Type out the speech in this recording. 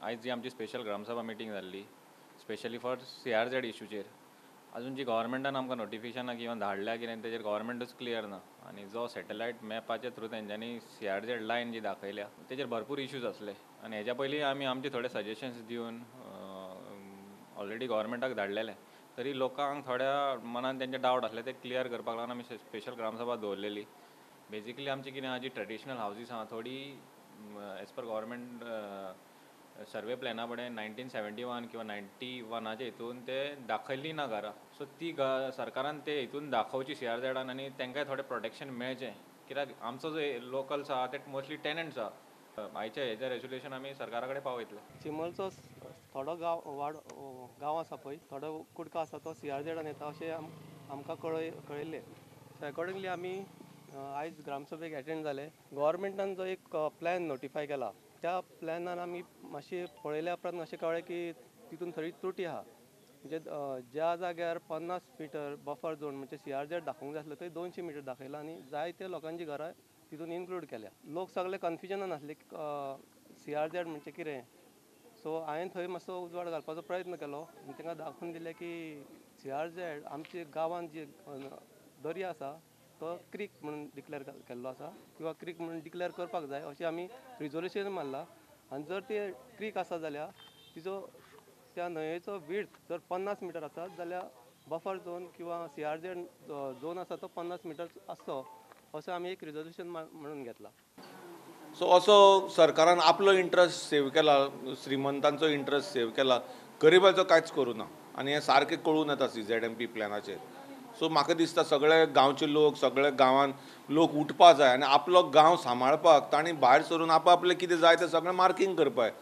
आयज जी आमची स्पेशल ग्रामसभा मिटींग जाल्ली स्पेशली फॉर CRZ इशूचेर, अजून जी गव्हर्मेंटान आमकां नोटिफिकेशनां किंवा धाडल्या कितें तेजेर गव्हर्मेंटूच क्लियर ना. आनी जो सॅटेलायट मॅपाच्या थ्रू तेंच्यांनी CRZ line जी दाखयल्या तेजेर भरपूर इश्यूज आसले आनी हेज्या पयलीं आमी आमचे थोडे सजेशन्स दिवन ऑलरेडी गव्हर्मेंटाक धाडलेले, तरी लोकांक थोड्या मनान तेंचे डावट आसले ते क्लियर करपाक लागून आमी स्पेशल ग्रामसभा दवरलेली. बेजिकली आमची कितें आहा, जी ट्रेडिशनल हावजीस आहा थोडी एज पर गव्हर्मेंट सर्वे प्लॅना कडेन 1971 किंवा 91 हितून ते दाखयल्ली ना घरां. सो ती सरकारान ते हितून दाखोवची CRZान आनी तांकांय थोडें प्रोटेक्शन मेळचें, कित्याक आमचो जो लोकल्स आहा ते मोस्टली टेनंट्स आहा. आयच्या हेजे रेजोल्युशन आमी सरकारा कडेन पावयतले. चिंबलचो थोडो गांव वाड गांव आसा पळय, थोडो कुडको आसा तो CRZान येता अशें आमकां कळयल्लें. सो एकॉर्डिंगली आमी आयज ग्रामसभेक एटेंड जाले. गव्हर्मेंटान जो एक प्लॅन नोटिफाय केला त्या प्लॅनान आमी मातशें पळयल्या उपरांत अशें कळ्ळें की तितून थोडी त्रुटी आहा. म्हणजे ज्या जाग्यार 50 मिटर बफर झोन म्हणजे CRZ दाखोवंक जाय आसलें थंय 200 मिटर दाखयलां आनी जायते लोकांची घरां तितून इन्क्लूड केल्या. लोक सगळे कन्फ्युजनान आसले CRZ म्हणजे कितें. सो हांवें थंय मातसो उजवाड घालपाचो प्रयत्न केलो आनी तांकां दाखोवन दिलें की CRZ आमच्या गांवांत जी दर्या आसा तो क्रीक म्हणून डिक्लेर केल्लो आसा किंवा क्रीक म्हणून डिक्लेर करपाक जाय अशें आमी रिजोल्युशन मारलां. आनी जर ते क्रीक आसा जाल्यार तिजो त्या न्हंयेचो विड्थ जर 50 मिटर आसा जाल्यार बफर झोन किंवा CRZ zone आसा तो 50 मिटर आसचो असो आमी एक रिजोल्युशन म्हणून घेतला. सो असो सरकारान आपलो इंट्रस्ट सेव केला, श्रीमंतांचो इंट्रस्ट सेव केला, गरिबाचो कांयच करूं ना. आनी हें सारकें कळून येता CZMP प्लॅनाचेर. सो म्हाका दिसता सगळे गांवचे लोक, सगळे गांवान लोक उठपा जाय आनी आपलो गांव सांबाळपाक तांणी भायर सरून आपआपलें कितें जाय तें सगळें मार्कींग करपाक.